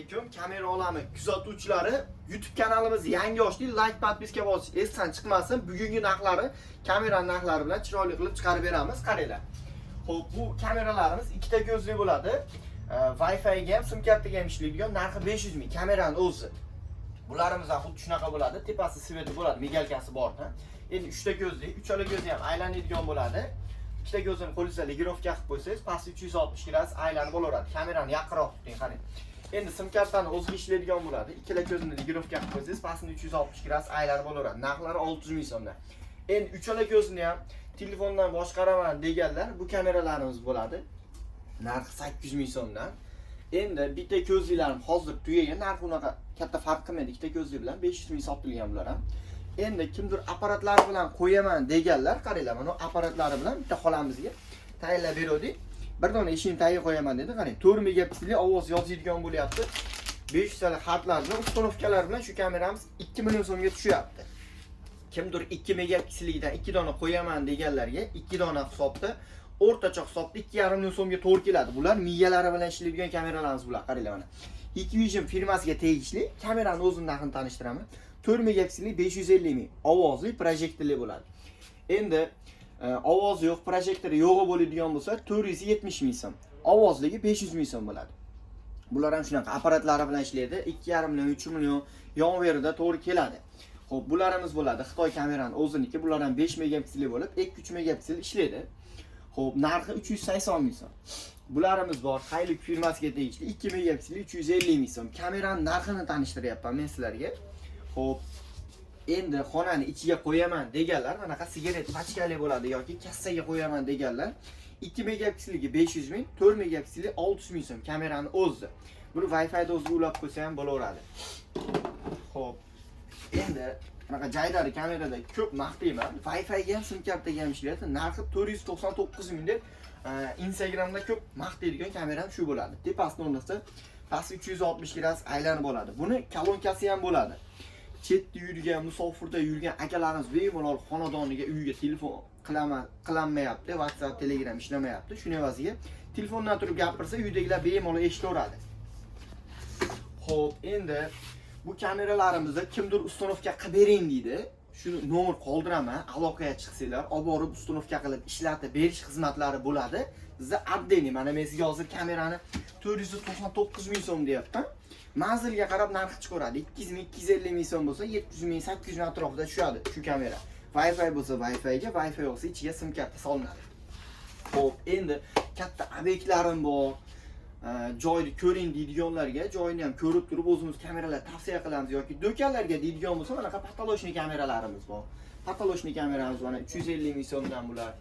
Alaykum, kamera olami kuzatuvchilari. YouTube kanalimiz yangi ochdik. Like, подписка bosish esdan chiqmasin. Bugungi narxlari, kamera narxlari bilan chiroyli qilib chiqarib beramiz. Qaranglar. Xo'p, bu kameralarimiz ikkita ko'zli bo'ladi. Wi-Fi ga ham, sim kartaga ham ishlaydigan, narxi 500 ming kamerani o'zi. Bularimiz ham xuddi shunaqa bo'ladi. Tepasi свет i bo'ladi, мигалка si bor. Endi uchta ko'zli, uchala ko'zi ham aylanadigan bo'ladi. Ikkita ko'zini qo'lingizda регулировка qilib qo'ysangiz, pasti 360 gradus aylanib olaveradi. Kamerani yaqinroq tuting, qarang. Endi sim kartani o'ziga ishlaydigan bo'ladi. Ikkala ko'zini регулировка qilib qo'ysangiz, pastini 360 gradus aylanib olaveradi. Narxlari 600 ming so'mdan. Endi uchala ko'zini ham telefondan boshqaraman deganlar, bu kameralarimiz bo'ladi. Narxi 800 ming so'mdan. Endi bitta ko'zlilarim hozir tugagan, narxi unaqa katta farq qilmaydi. Ikkita ko'zli bilan 500 ming sotilgan bular ham. Endi kimdir apparatlari bilan qo'yaman deganlar, qaranglar, mana apparatlari bilan bitta xolamizga tayinlab beruvdik. Bir dona eshikni tagiga qo'yaman dedi. Qarang, 4 megapikselli ovoz yozadigan bo'lyapti. 500 talik xatlar bilan, установка lar bilan shu kameramiz 2 million so'mga tushyapti. Kimdir 2 megapikselligidan 2 dona qo'yaman deganlarga 2 dona hisobda, o'rtacha hisobda 2,5 million so'mga to'g'ri keladi. Bular miyalari bilan ishlaydigan kameralarimiz bular, qaranglar mana. Hikvision firmasiga tegishli kamerani o'zini narxini tanishtiraman. 4 megapikselli 550 ming, ovozli, projektorli bo'ladi. Endi ovozi yo'q, projektori yo'g'i bo'ladigan bo'lsa 470 ming so'm. Ovozligi 500 ming so'm bo'ladi. Bular ham shunaqa apparatlari bilan ishlaydi. 2,5 million, 3 million yonverida to'g'ri keladi. Xo'p, bularimiz bo'ladi. Xitoy kamerani o'ziniki, bular ham 5 megapikselli bo'lib, 2-3 megapiksel ishlaydi. Xo'p, narxi 380 ming so'm. Bularimiz bor, Hilux firmasiga tegishli 2 megapikselli 350 ming so'm. Kamerani narxini tanishtiryapman men sizlarga. Xo'p, endi xonani ichiga qo'yaman deganlar, manaqa sigaret pachkali bo'ladi yoki kassaga qo'yaman deganlar, 2 megapikselligi 500 ming, 4 megapikselli 600 ming so'm kamerani o'zi. Buni Wi-Fi o'ziga ulab qo'ysa ham bo'laveradi. Xo'p. Endi bunaqa jaydari kamerada ko'p maqtayman. Wi-Fi ga ham, sim kartaga ham ishlaydi. Narxi 499 ming deb Instagramda ko'p maqtaydigan kameram shu bo'ladi. Tepasini o'rnatsa, pasti 360 gradus aylanib oladi. Buni kolonkasi ham bo'ladi. Chetda yurgan, musofirda yurgan akalarimiz bemalol xonadoniga, uyiga telefon qilaman, qilinmayapti, WhatsApp, Telegram ishlamayapti. Shuni evaziga telefondan turib gapirsa, uydagilar bemalol eshitaveradi. Xo'p, endi bu kameralarimizda kimdir установка qilib bering deydi. Shuni nomer qoldiraman, aloqaga chiqsanglar, olib borib установка qilib ishlatib berish xizmatlari bo'ladi. Bizda отдельный, mana men sizga hozir kamerani 499 ming so'm deyapman. Manzilga qarab narxi chiqaveradi. 200 ming, 250 ming so'm bo'lsa, 700 ming, 800 ming atrofida tushadi shu kamera. Wi-Fi bo'lsa Wi-Fi ga, Wi-Fi yo'qsa ichiga sim karta solinadi. Xo'p, endi katta obyektlarim bor. Joyni ko'ring deydiganlarga joyini ham ko'rib turib o'zimiz kameralar tavsiya qilamiz yoki do'konlarga deydigan bo'lsa, manaqa потолочный kameralarimiz bor. Потолочный kameramiz mana 350 ming so'mdan bular.